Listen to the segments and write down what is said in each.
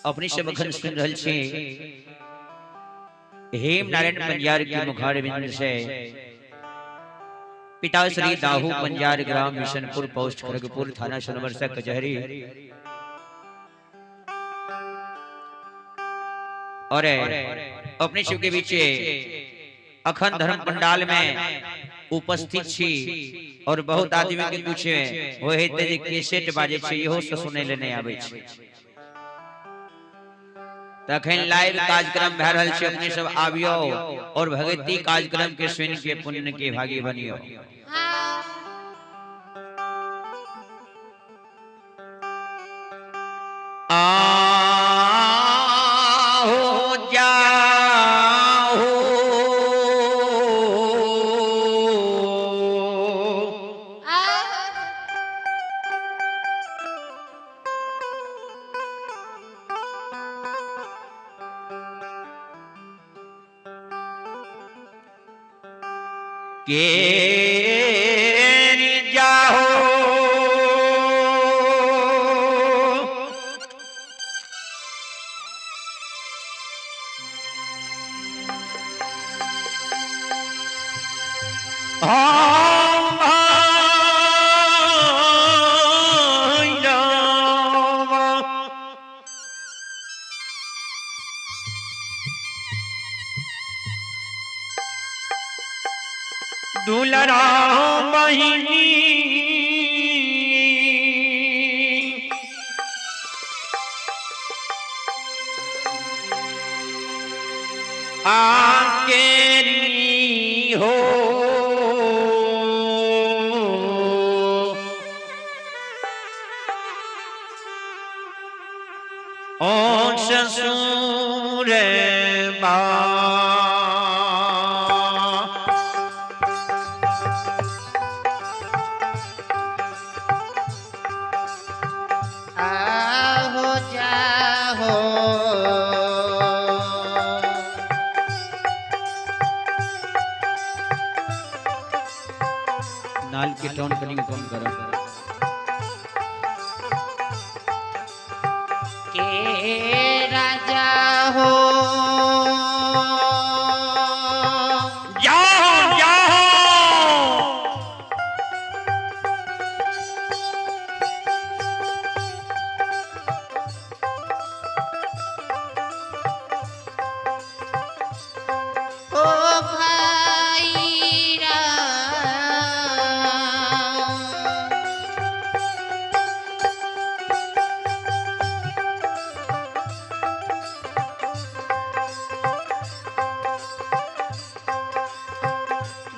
अपने सब अखन सुन रहल छी हेम नारायण पंजार के मुखारबिंद से पिता श्री दाहू पंजार, ग्राम बिशनपुर, पोस्ट खड़गपुर, थाना सोनबरसा, कचहरी। और अपने शिव के बीच अखन धर्म पंडाल में उपस्थित छी और बहुत आदमी के कुछ होय हेतै जे कैसेट बाजै छै, इहो से सुनै ले नहि आबै छै। तखन लाइव कार्यक्रम भए रहल छै, अपने सब आबियो और भगवती कार्यक्रम के सुन के पुण्य के भागी बनियो। आहो जाहो के जाहो दुलरा बहिनी आकेरी हो ओ ससुर बा। आहो जाहो नाल के टोन कनी कम करो। के राजा हो जाहो जाहो ओ भाई राम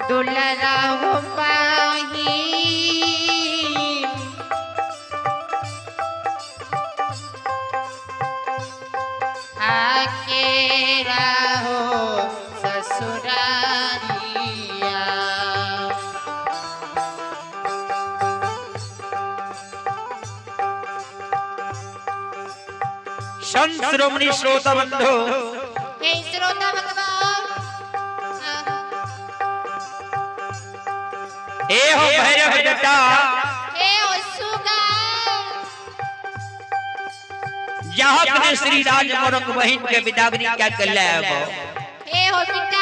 दुलरा हो पाही आके रहो ससुरारिया। संत श्रोमणी श्रोता बंधु, हे श्रोता भगवान, ए हो भैरव जटा, हे हो सुगा, यहाँ अपने श्री राज मोरंग बहिन के विदागरी क्या कर ले आबो। हे हो पिता,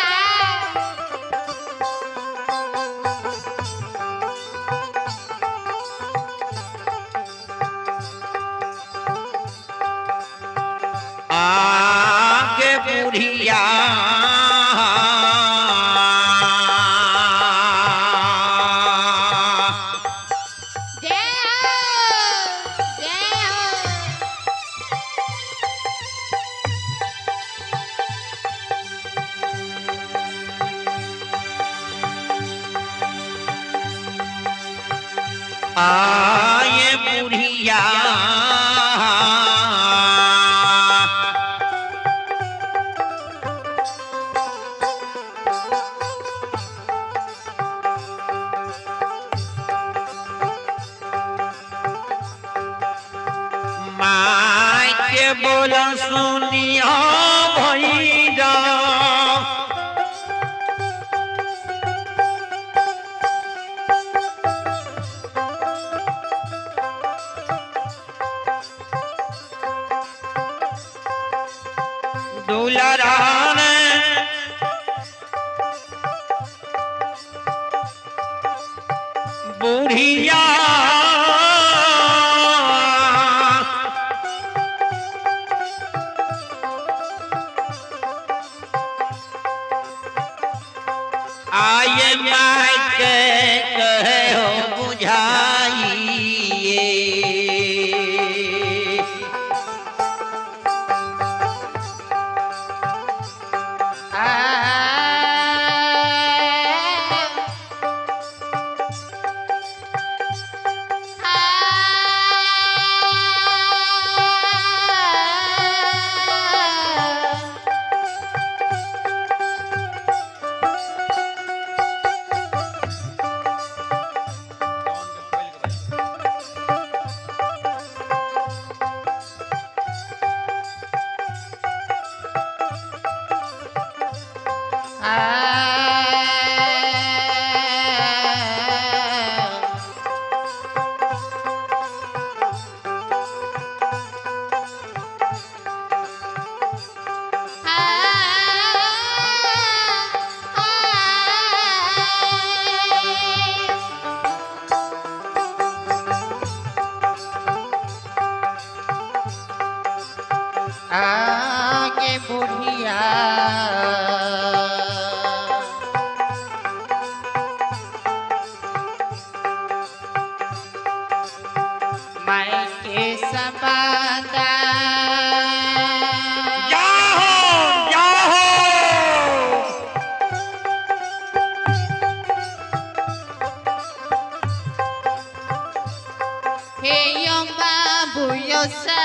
आगे बुढ़िया जय हो जय हो। आए बुढ़िया माय के बोल सुनिया भैया दुलारान बुढ़िया आये my के कहे हो बुझाइए। आगे बुढ़िया माई के सबदा जाहो जाहो हे यो बाबू यो सा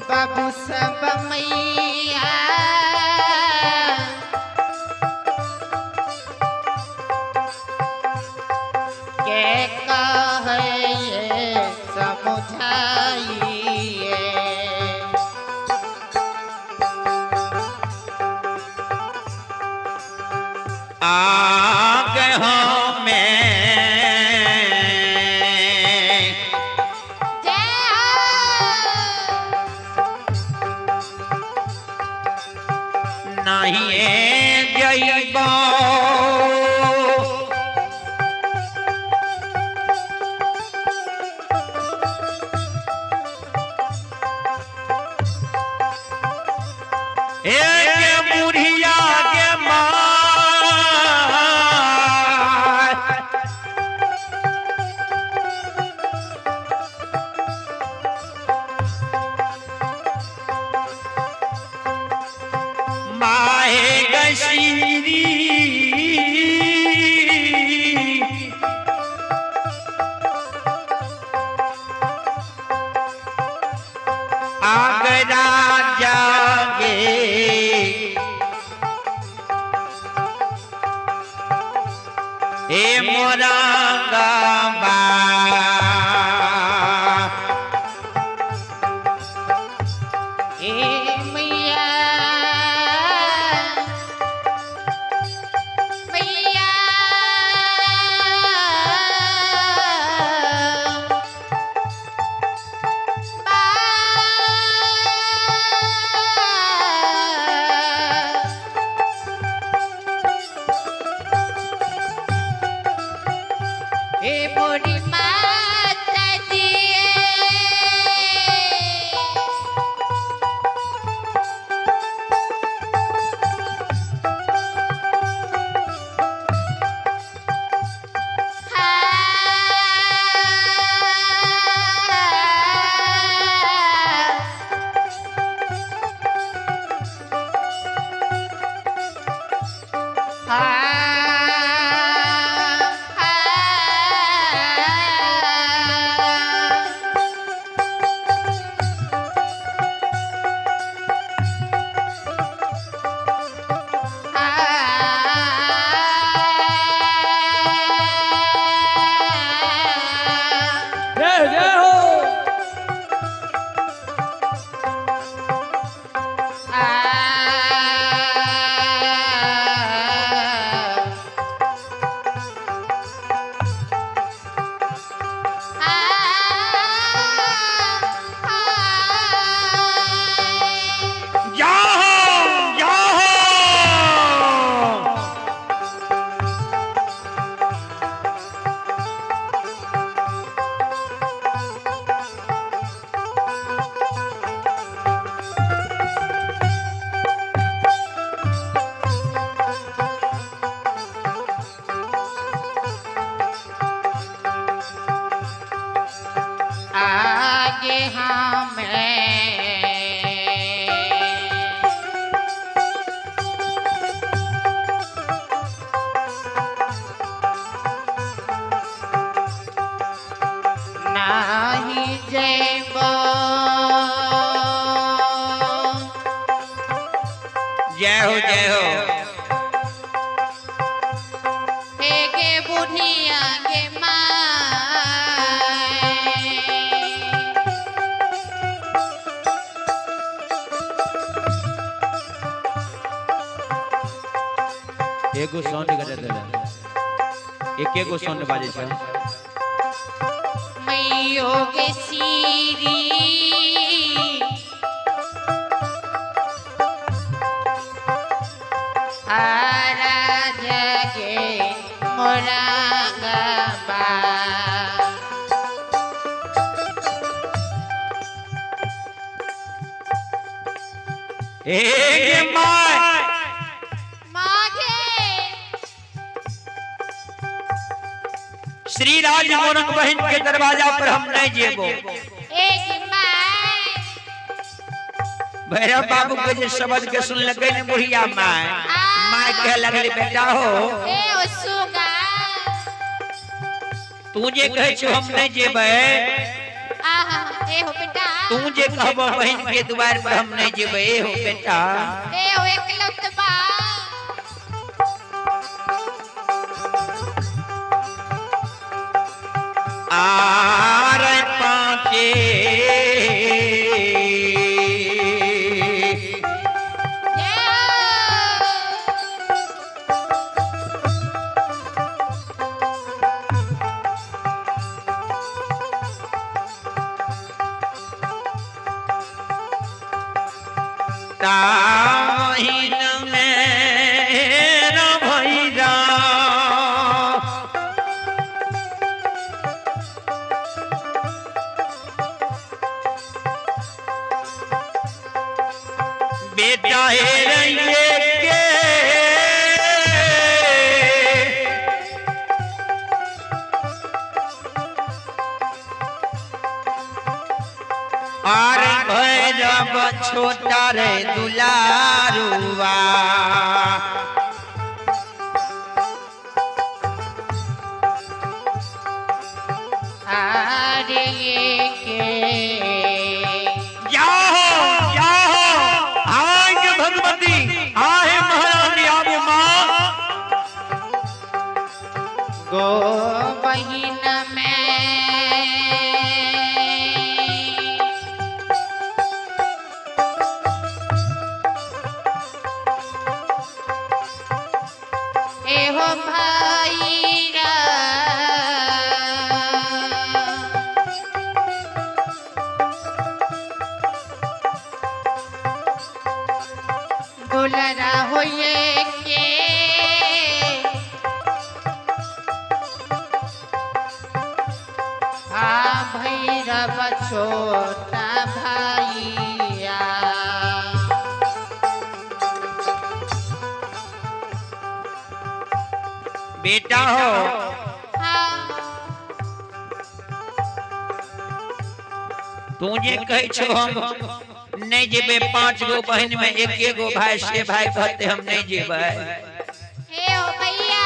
बाबू सब मैया के कहे समझाइए। आगे हमें नहीं जइबो एक बुढ़िया के माँ माए गशीरी आगरा जागे ए मोरा गाबा ए मैया मैया ए मोरी माता जी। जय हो जय हो। हे गे बुढ़िया गे माय। एगो साउंड गजा देला, एक एगो साउंड बाजे छै। मैयो गे सीरी आराधगे मोरा गबा। हे गे my मागे। श्री राज मोरंग बहन के दरवाजा पर हम नहीं जेबो। एक my. Bhairav बाबू के जे शब्द के सुन लगे ने बुढ़िया my, my कह लगले बेटा हो ए ओ सुगा तू जे कहे छो हम नहीं जेबै। आहा ए हो बेटा तू जे कहबो बहन के द्वार पर हम नहीं जेबै। ए हो बेटा ए हो एकलौतबा। आर पांचे जय हो। ताहिन मेरा भैरा बेटा हे रहिए के आर भैरव छोटा रे दुलारुआ। आरे के जाहो जाहो आएंगे भगवती आहे महारानी आबो माँ। गो बहिन में ए हो भैरा दुलरा होये के आ भैरव छोटा भाइया। बेटा हो हाँ तू जे कहे छो हम नहीं जेबे, 5 गो बहन में एक एगो भाई से भाई कहते हम नहीं जेबे। हे हो भैया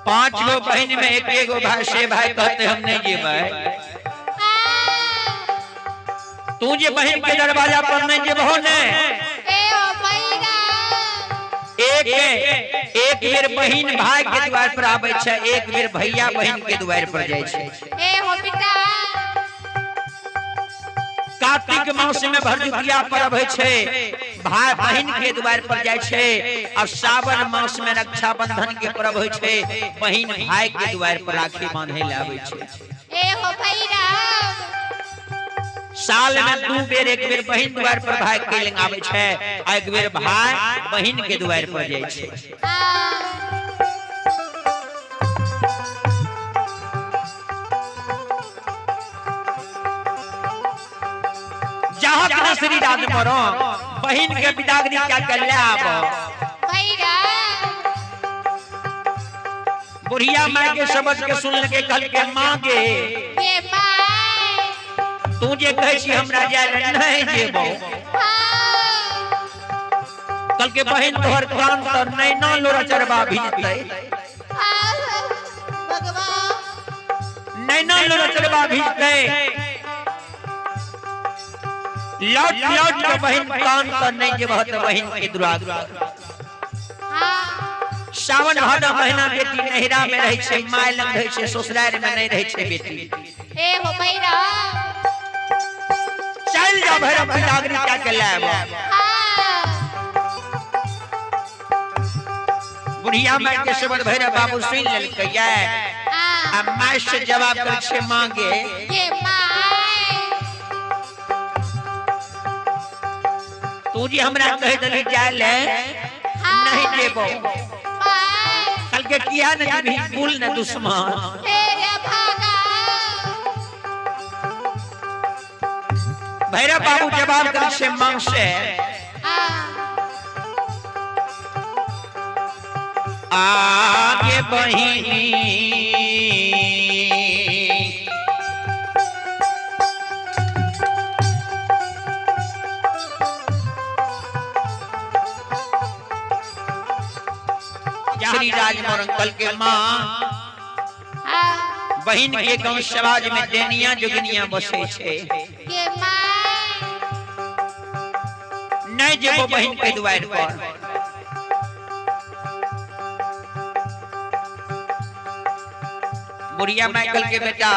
5 गो बहन में एक एगो भाई से भाई कहते हम नहीं जेबै। तू जे बहन के दरवाजा पर नहीं जेबहो ने, ए हो भैया एक एक बेर बहन भाई के द्वार पर आबै छै, एक बेर भैया बहन के द्वार पर जाइ छै। ए हो बेटा कार्तिक मास में भरदुतिया पर्व होइ छै, भाई बहिन के द्वार पर जाइ छै। और सावन मास में रक्षाबंधन के पर्व होइ छै, बहिन भाई के द्वार पर राखी बांधे ले आबै छै। ए हो भैरव। साल में 2 बेर, एक बेर बहिन द्वार पर भाई के लग आबै छै आ एक बेर भाई बहिन के द्वार पर जाइ छै। जहाँ श्री राज मरो बहिन के बिदागरी क्या कर ले आबो। बुढ़िया माय के समझ के सुन लगे, कहल के माँ गे तू जे कहै छी हमरा जाय ले नहीं जेबो। कल के बहिन तोहर कान तर नैना लोरा चरबा भीजतै, नैना लोरा चरबा भीजतै। लौट लौट के बहिन कान तर नहीं जेबह त बहिन के दुराग। सावन भादव महीना बेटी नहिरा में रहै छै, my लग रहै छै, ससुराल में नहीं रहै छै बेटी। ए हो भैरव। चल जा भैरव बिदागरी क्या के लाब। बुढ़िया माय के शब्द भैरव बाबू सुन लेलकै आ my से जवाब करै छै मांगे तू जी हमरा कह देली जाय ले नहीं जेबो। कल के किया न जेबही भूल न दुश्मन। भैरव बाबू जवाब करै छै मांग से आगे बहिनी श्री राज मोरंगल के माँ बहिन के गांव समाज में देनिया जोगिनिया बसे छै। नहीं जेबो बहिन के द्वार पर। बुढ़िया माइकल के बेटा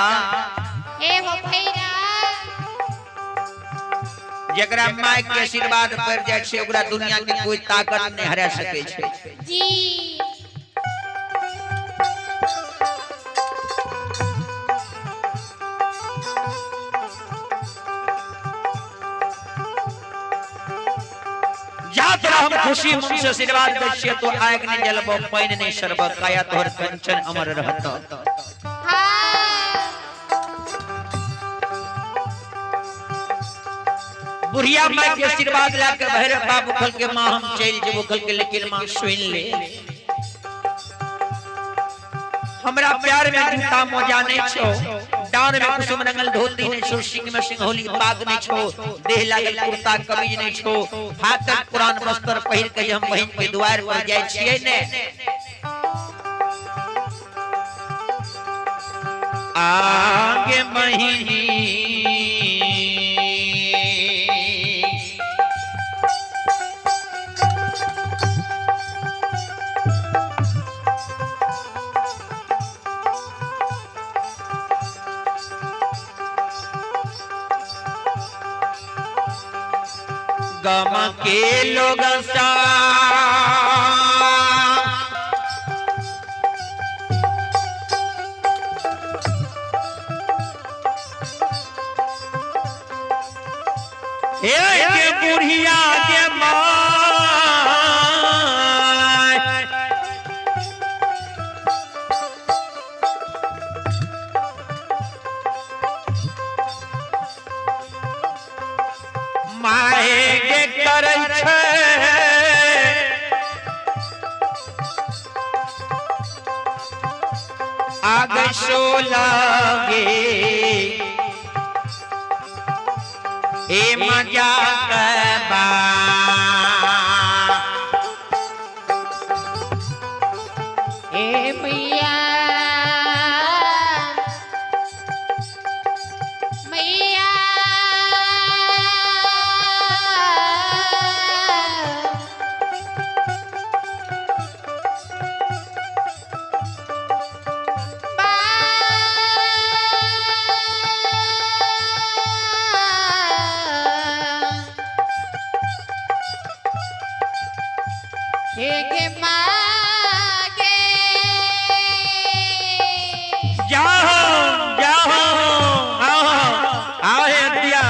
जकरा my के आशीर्वाद पर जाय छै ओकरा दुनिया के कोई ताकत नहीं हरा सकै छै। जी हम खुशी मन से आशीर्वाद दै छियै तो आग नहीं जलबो पानि नहीं सरबो काया तोहर कंचन अमर रहत। बुढ़िया माय के आशीर्वाद ला के भैरव बाबू खल के मां हम चल जेबो खल के, लेकिन मां सुन ले हमरा प्यार में जूता मोजा नहीं छो, डांर में कुसुम रंगल धोती नहीं छो, सिंह में सिंघौली पाग नहीं छो, देह लागल कुर्ता कमीज नहीं छो, हाथक पुरान बस्तर पहिर के हम बहिन के द्वार पर जाय छियै ने। आगे बहिनी गम के लोग सा एक बुढ़िया के माँ माए के करै छै आगे सो लागे ए मजा करबा। ए मैया मैया बा हे गे मागे। जाओ जाओ, आओ आओ हे अतिया,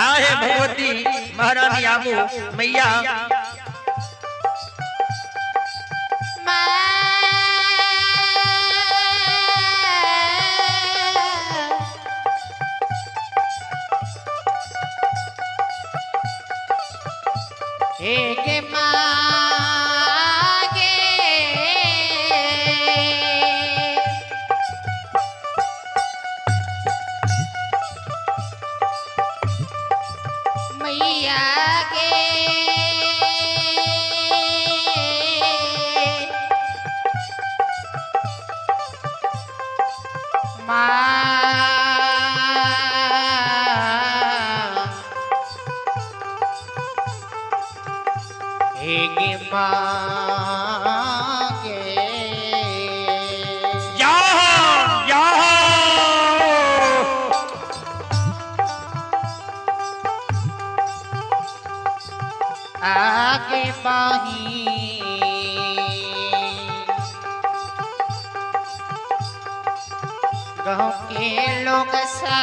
आओ हे भगवती महारानी, आबू मैया। हे गे मागे। मैया गे। माँ हे गे मागे। जाओ जाओ। आगे बाही गाँव के लोग सा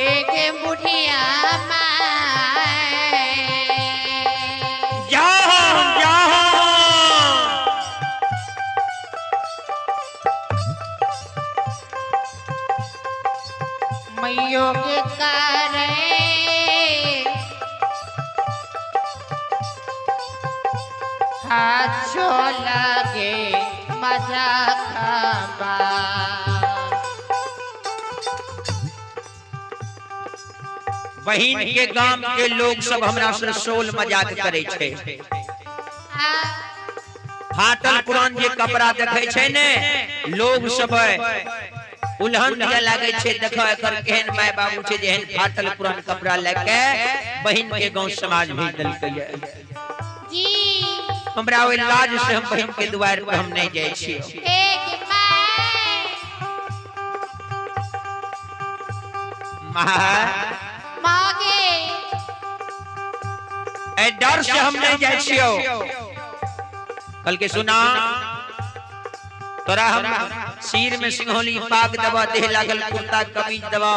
एक बुढ़िया माए। जाओ जाओ। मैयो के करे हाथों लगे मजा खाबा। बहिन के गांव के लोग सब हमरा से सोल मजाक करे छै। फाटल पुरान जे कपड़ा देखे छै ने, लोग सब उल्हन दिया लागे छै, देखो एकर केहन my बाबू छै जेहन फाटल पुरान कपड़ा लेके बहिन के गांव समाज भेज देलकै। जी हमरा ओहि लाज से हम बहिन के दुआर पर हम नहीं जाइ छियै। मागे ए डर से हम नहीं जाइ छियो। कल के सुना तोरा हम सिर में सिंघोली पाग दबा, देह लागल कुर्ता कमीज दबा,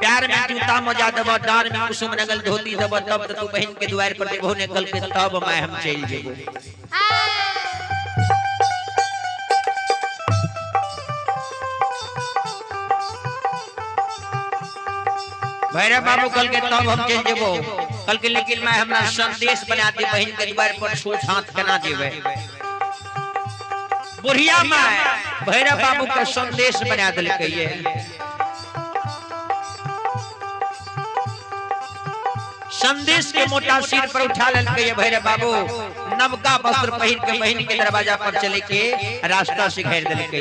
प्यार में जूता मोजा दबा, डार में कुसुम रंगल धोती दबा, तब तू बहन के द्वार पर देबो ने। कल के तब मैं हम चल जेबो। भैरव बाबू कल के तब हम चल जेबो। कल के लेकिन मैं हमरा संदेश बना दे, बहन के द्वार पर सोच हाथ कना देवे। बुढ़िया माय भैरव बाबू के संदेश बना देलकै। संदेश के मोटा सिर पर उठा लेलकै भैरव बाबू, नवका वस्त्र पहिर के बहन के दरवाजा पर चले के रास्ता से घेर देलकै।